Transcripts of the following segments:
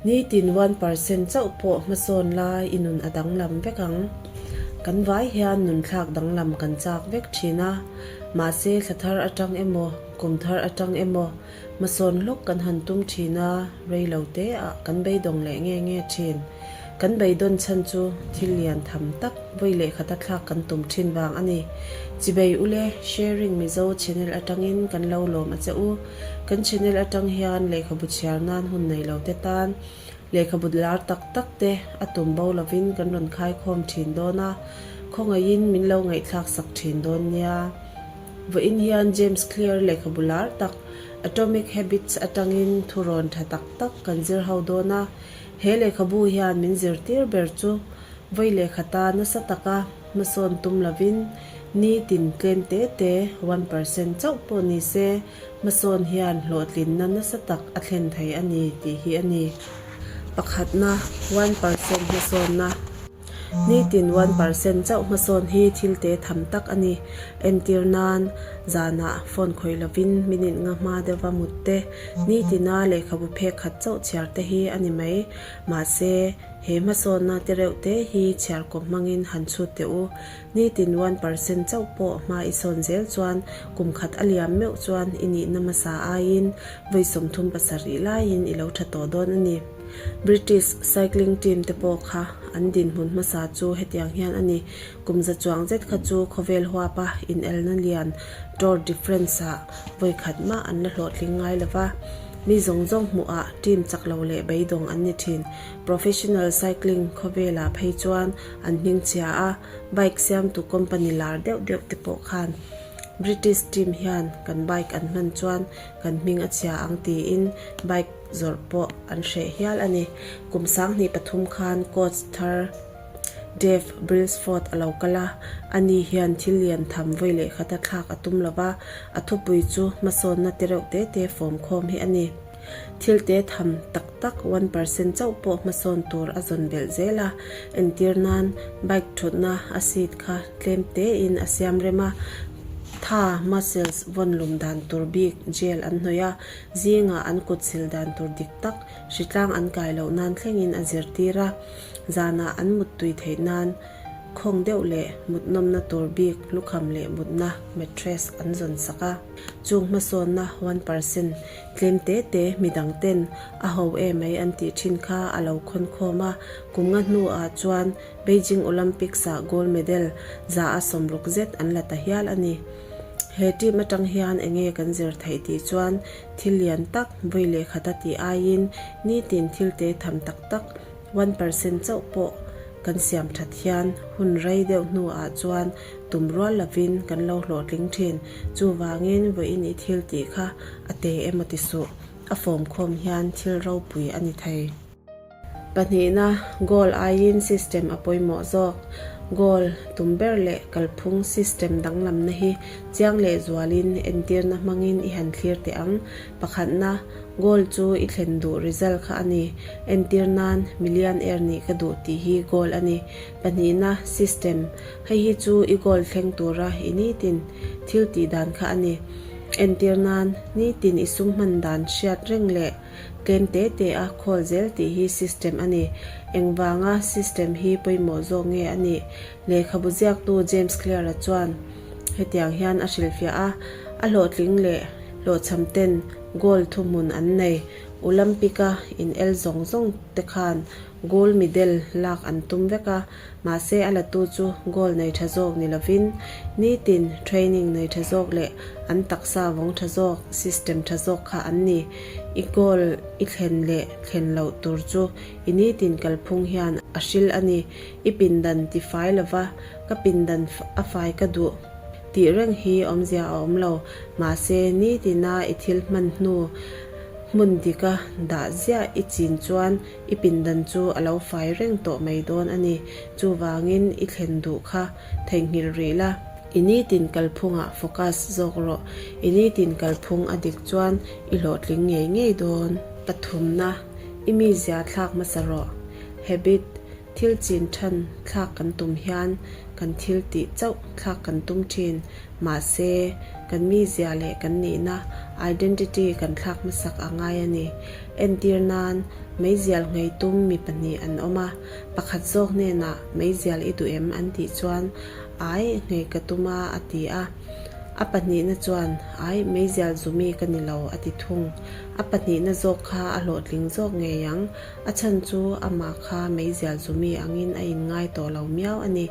Nitin 1% chauh pawh hmasawn la i nun a danglam vek ang. Kan vai hian nun thlak danglam kan chak vek thin a, mahse thla thar atang emaw, kum thar atang emaw hmasawn hlawk kan han tum thin a, rei lo te ah kan beidawng leh nge nge thin. Kan beidawn chhan chu thil lian tham tak vawi lehkhat a thlak kan tum thin vang a ni. Chibei ule Sharing Mizo channel atangin kan lo lawm a che u. Kan channel atang hian lehkhabu chhiar nan hun nei lo te tan lehkhabu lar tak tak te a tum bo lovin kan rawn khaikhawm thin dawn a, khawngaihin min lo ngaihthlak sak thin dawn nia. Vawiin hian James Clear lehkhabu lar tak Atomic Habits atangin thurawn tha tak tak kan zir ho dawn a, he lehkhabu hian min zirtir ber chu vawi lehkhata nasa taka hmasawn tum lovin nitin tlem te te 1% chauh pawh ni se hmasawn hian hlawhtlinna nasa tak a thlen thei a ni tih hi a ni. Pakhatna, 1% hmasawnna. Nitin 1% chauh hmasawn hi thil te tham tak a ni. Entir nan, zanah phone khawih lovin minute nga hma deuha mut te, nitina lehkhabu phek khat chauh chhiar te hi a ni mai. Mahse, he hmasawnna te reuh te hi chhiar kawp hmangin han chhut teh u. Nitin 1% chauh pawh hma i sawn zel chuan kum khat a liam meuh chuan i nihna hmasa aiin vawi 37 laiin i lo tha tawh dawn a ni. British cycling team te pawh kha an dinhmun hmasa chu hetiang hian a ni. Kum za chuang zet kha chu khawvel huapa inelna lian Tour de France-ah vawi khat mah an la hlawhtling ngai lo va. Mi zawng zawng hmuhah team chak lo leh beidawng an ni thin. Professional cycling khawvelah phei chuan an hmingchhia a, bike siamtu company lar deuh deuh te pawh khan British team hian kan bike an hman chuan kan hming a chhia ang tiin bike zawrh pawh an hreh hial a ni. Kum 2003 khan coach thar Dave Brailsford a lo kal a, ani hian thil lian tham vawi leh khata thlak a tum lo va, a thupui chu hmasawnna te reuh te te fawm khawm hi a ni. Thil te tham tak tak 1% chauh pawh hmasawn tur a zawn belh zel a, entir nan bike thutna a seat kha tlem tein a siam rem a, tha, muscles, vawn lum dan tur bik gel an hnawih a, zingah an kut sil dan tur dik tak hritlang an kai loh nan thlengin a zirtir a, zanah an muttui theih nan khawng deuh leh mut nawmna tur bik lukham leh mutna mattress an zawn sak a. Chung hmasawnna 1% tlem te te midang ten a ho e mai an tih thin kha a lo khawn khawm a, kum nga hnuah chuan Beijing Olympics ah gold medal 160 zet an la ta hial a ni. He team atang hian enge kan zir theih tih chuan thil lian tak vawi leh khata tih aiin nitin thil te tham tak tak 1% chauh pawh kan siam that hian hun rei deuh hnuah chuan tum rual lovin kan lo hlawhtling thin. Chuvangin vawiin i thil tih kha a te emaw ti suh, a fawm khawm hian thil ropui a ni thei. Pahnihna, goal aiin system a pawimawh zawk. Goal tum ber leh kalphung system danglamna hi chiang leh zualin entirna hmangin i han thlir teh ang. Pakhatna, goal chu i thlen duh result kha a ni. Entir nan, millionaire nih ka duh tih hi goal a ni. Pahnihna, system, hei hi chu i goal thleng tura i nitin thil tih dan kha a ni. Entir nan, nitin i sum hman dan hriat reng leh tlem te te a khawl zel tih hi system a ni. Engvanga system hi pawimawh zawk nge a nih? Lehkhabu ziaktu James Clear-a chuan hetiang hian a hrilhfiah a, A hlawhtling leh hlawhchham ten goal thuhmun an nei. Olympic-a inel zawng zawng te khan gold medal lak an tum vek a, mahse a latu chu goal nei tha zawk ni lovin nitin training nei tha zawk leh an taksa vawng tha zawk, system tha zawk kha an ni. I goal i thlen leh thlen loh tur chu i nitin kalphung hian a hril a ni. I pindan ti fai lova ka pindan a fai ka duh tih reng hi awmzia a awm lo. Mahse nitina i thil hman hnu hmun dika dah ziah i chin chuan I pindan chu a lo fai reng tawh mai dawn a ni. Chuvangin i thlen duh kha theihnghilh rih la. I nitin kalphungah focus zawk rawh. I nitin kalphung a dik chuan i hlawhtling ngei ngei dawn. Pathumna, I mizia thlak hmasa rawh. Habit, Thil chin than thlak kan tum hian kan thil tih chauh thlak kan tum thin. Mahse, kan mizia leh kan nihna, identity, kan thlak hmasak a ngai a ni. Entir nan, Meizial nghei tum mi pahnih an awm a, pakhat zawk hnenah meizial i duh em an tih chuan Ai, nghei ka tum a a ti a. A pahnihna chuan Ai, meizial zu mi ka ni lo a ti thung. A pahnihna zawk kha a hlawhtling zawk ngei ang, a chhan chu amah kha meizial zu mi angin a inngai tawh lo miau a ni.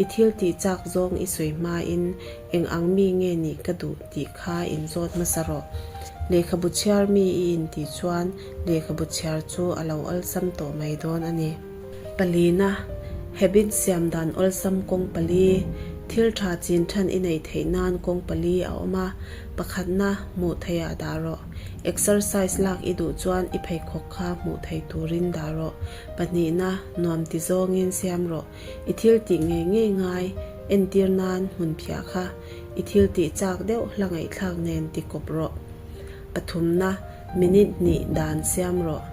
I thil tih chak zawng i sawi hmain eng ang mi nge nih ka duh tih kha inzawt hmasa rawh. Lehkhabu chhiar mi i intih chuan lehkhabu chhiar chu a lo awlsam tawh mai dawn a ni. Palina, Habit siam dan awlsam kawng pali, Thil tha chin than i neih theih nan kawng pali a awm a, pakhatna hmuh theihah dah rawh. Exercise lak i duh chuan i pheikhawk kha hmuh thei turin dah rawh. Pahnihna, nuam ti zawngin siam rawh. I thil tih ngei ngei ngai, entir nan hmun phiah kha i thil tih chak deuh hla ngaihthlak nen ti kawp rawh. Pathumna, minute hnih dan siam rawh.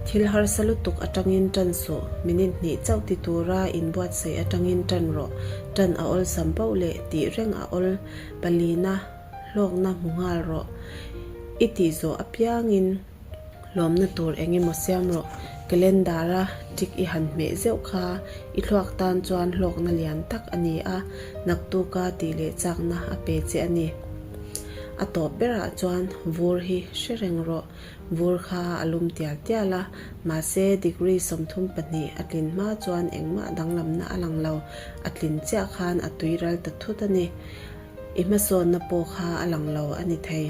Thil harsa lutuk atangin tan suh, minute hnih chauh ti tura inbuatsaih atangin tan rawh, tan a awlsam poh leh tih reng a awl. Palina, hlawkna hmu nghal rawh. I tih zawh apiangin. Lawmna tur eng emaw siam rawh. Calendar-a tick i han hmeh zeuh kha i thluak tan chuan hlawkna lian tak a ni a, naktuka tih leh chakna a pe che a ni. A tawp berah chuan vur hi hre reng rawh. Vur kha a lum tial tial a, mahse degree 32 a tlin hma chuan engmah danglamna a lang lo, a tlin chiah khan a tui ral ta thut a ni. I hmasawnna pawh kha a lang lo a ni thei.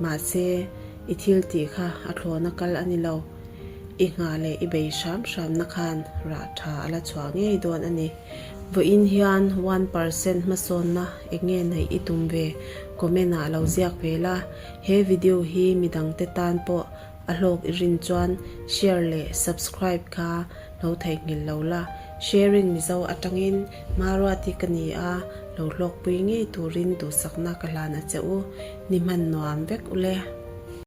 Mahse, i thil tih kha a thlawna kal a ni lo. I nghah leh i bei hram hramna khan rah tha a la chhuah ngei dawn a ni. Vawiin hian 1% hmasawnna eng nge neih i tum ve? Comment ah lo ziak ve la. He video hi midangte tan pawh a hlawk i rin chuan share leh subscribe kha lo theihnghilh lo la. Sharing Mizo atangin Maruati ka ni a, lo hlawkpui ngei turin duhsakna ka hlan a che u. Ni hman nuam vek ule.